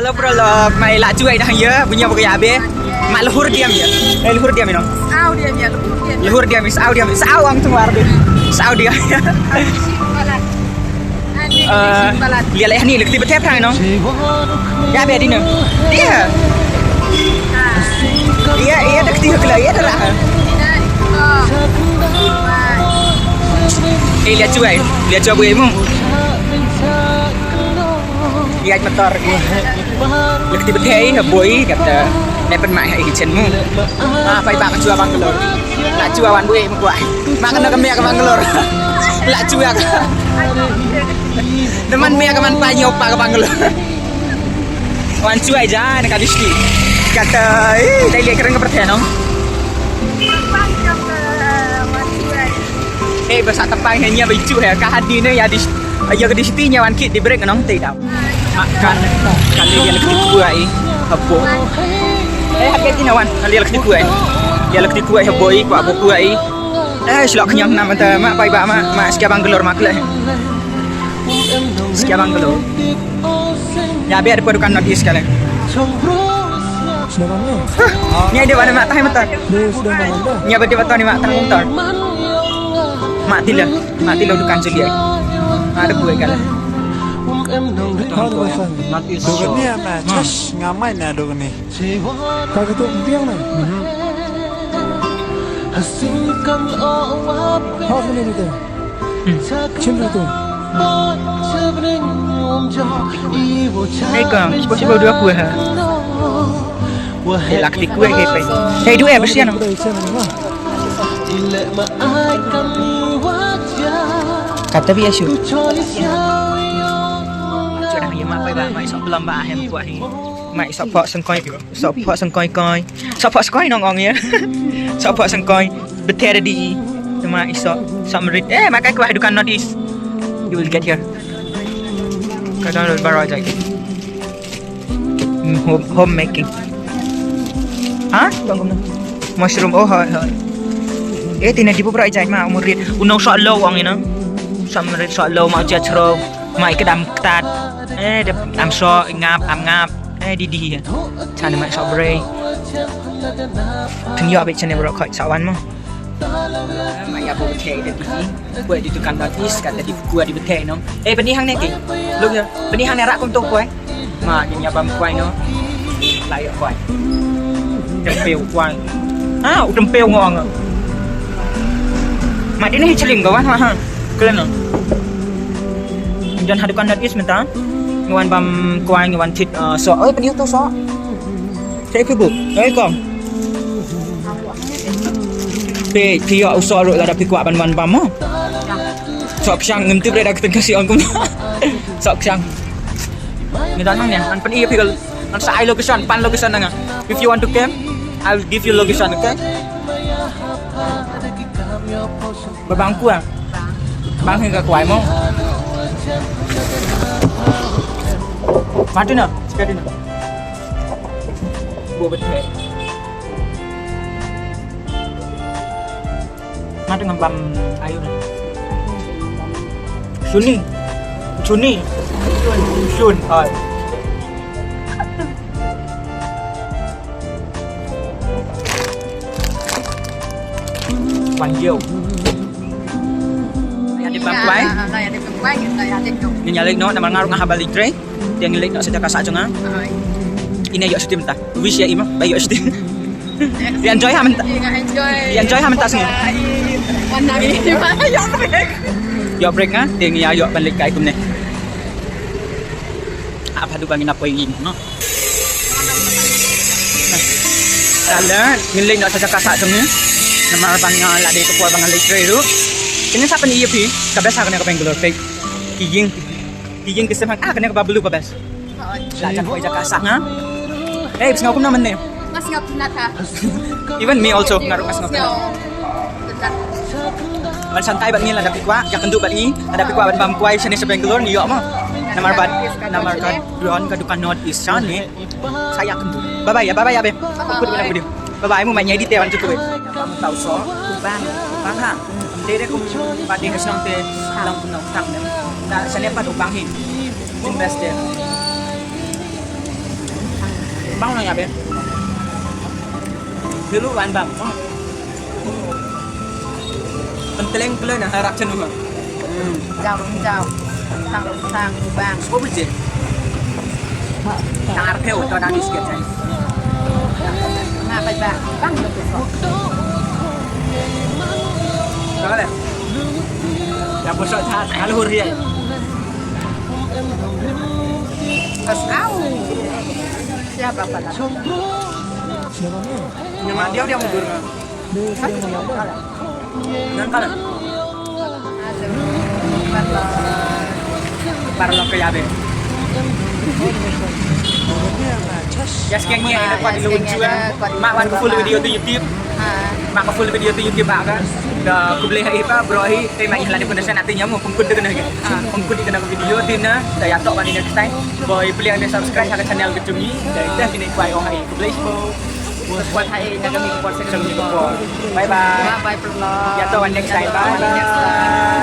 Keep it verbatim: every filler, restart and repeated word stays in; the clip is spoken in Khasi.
Bro, lok mai la chuai dang ya, punya bagi abe. Mak lehur diam ya. Eh, lehur diam ino. Au diam ya, lehur diam. Lehur diam, is au diam, is au ang tuar be. Is au diam ya. Eh, lia leh ni, lek ti bete prang ino. Ya be dino. Dia. Iya, iya, dek ti kela, iya, dah lah. Eh, lia chuai, lia chuai bu emu. Ïaid motor. Lek ti bthei ha boi kata. Ne pynmai ha i chen mu. Ah, paidbah ka chua Bangalore. La chua wan boi mu kwah. Ma kana ka mia ka Bangalore. La chua ka. Naman mia ka man pa nyo pa ka Bangalore. Wan chua ja na ka district. Kata, eh, dai le kren ka pyrthei nong. Eh, ba sa tapai ne nya ba i chu he ka hadi ne ya di, ya ka di siti nya wan kit di break nong te dau. Ma kan kan le ya lek ti kuai ha bo. Eh, ha ke ti na wan kan le ya lek ti kuai. Ya lek ti kuai ha bo i kwa bo kuai. Eh, shlok nyang na mata ma pai ba ma ma skia Bangalore ma kle. Skia Bangalore. Ya be ada dukan North East kale. Nya dia wana ma tai mata. Nya ba dia batani ma tang motor. Ma tila, ma tila dukan segi ai. Ada kue kala. North East. Dukan ni ama, chas ngamai na dukan ni. Kau tu biang na. Hak ni betul. Chin betul. Hei kong, siapa siapa dua kue ha? Hei lak di kue hei pe. Hei dua eh bersihan. Kata biasa. Chuan hang ïa ma pai ba ma i sok pelam ba hem kwah hi. Ma i sok pok sengkoi, sok pok sengkoi koi. Sok pok sengkoi nong ong ïa. Sok pok sengkoi. Beter di. Te ma i sok, sok merit. Eh, ma kai kwah dukan North East. You will get here. Ka download baroh jai. Hmm, home, home making. Ha? Mushroom, oh, hoi, hoi. Eh, tina dibu bra ijai ma, umurit. Unau sok lo ong ina. Sok merit sok lo, ma uja chro, ma ikdam ktat. Eh, dep am sok, ngap, am ngap. Eh, di di. Chane ma sok bre. Kynjoh bit chane bro khoi sok wan mo. Ma ïa bo the de di. Bo di dukan North East kata di kua di bete no. Eh, bani hang ne ki. Luk ya. Bani hang ne rak kum tu kua. Ma ngi ïa bam kwai no. La ïa kwai. Tempeu kwai. Ha, u tempeu ngong. Ma di ne hi chling ko wan ha ha. Kelen no. Jan ha dukan North East mynta. Ngi wan bam kwai ngi wan thit, uh, so. Oi, bani tu so. Check Facebook. Oi kong. Phi, phi ïoh u soh ruh lada phi kwah ban wan bam mo. Soh ksang ngin tip re da ka teng Khasi ong kumno. Soh ksang. Ngi don hangne, ngan pyni ïa phi ka, ngan sa ai location, pan location na nga. If you want to come, I'll give you location, okay? Ba bang kua. Bang hi ka kwai mo. Martina, Martina. Bo bet. Nga tengah bam ayu na. Shuni. Shuni. Shun. Hai. Panjau. Ya di bam kwai. Ni nyalik no, namar nga ruh nga haba leit trei. Dia ngi leit noh sa jaka sah jong nga. Ine ïoh shuti mynta. Wish ïa i ma ba ïoh shuti. Ïa enjoy ha mynta. Ïa enjoy ha mynta sngi. Wan nang i ma ïoh break. Ïoh break nga, dia ngi ïa ïoh ban leit kai kumne. Ap haduh ba ngin ap poi ngi noh. Kala ngin leit noh sa jaka sah jong ngi. Namar ba nga la dei ka por ba nga leit trei ruh. Kane sa pyni ïa phi ka best ha kane ka Bangalore peit. Ki ïing, ki ïing ki sem hang, ah, kane kaba blue ba best. La jan poi jaka sah nga. Hey, sngew kumno mynne? Nga sngew pynat ha. Even me also, nga ruh nga sngew pynat. Ban santai bad ngi lada phi kwah, ïakynduh bad ngi, lada phi kwah ban bam kwai shane sha Bangalore ngi ïoh mo. Namar bad, namar ka don ka dukan North East shane. Sa ïakynduh. Bye bye ïa, bye bye ïa be. Bye bye. Bye bye, mu ma ïa di te wan jukut. Bam tau so, bang, bang ha. Dei dei kum pat dei ka shnong te, long kum long tang ne. Na shane pat u bang hi. Kum best te. Bang no ya be. Dulu wan bang. Penteleng kele na harap cenu. Hmm. Jauh, jauh. Tang, tang, bang. Sekolah je. Tang arpeu to na diskit je. Nga ba bang, bang. Kau le. Ya bosok chat, kalau hurian. Pas au. Siapa kata? Nyama dia dia mundur. Nang kala. Parlo ke yabe. Ya sekian ni ina kuat ilo unjua. Mak wan ka full video tu YouTube. Mak ka full video tu YouTube baka. Da kublai ha ipa bro hi. Te ma ihla ni pun sa nati nyamu pun kun de kena. Pun kun de kena video tu na. Da ya tok wan ina ketai. Boy peliang de subscribe ha ka channel ke jong ngi. Da ita kini kuai ong hai. Kublai sbo. Kuat hai na kami kuat sa kami kuat. Bye bye. Bye bye parlo. Ya to wan next time. Bye bye.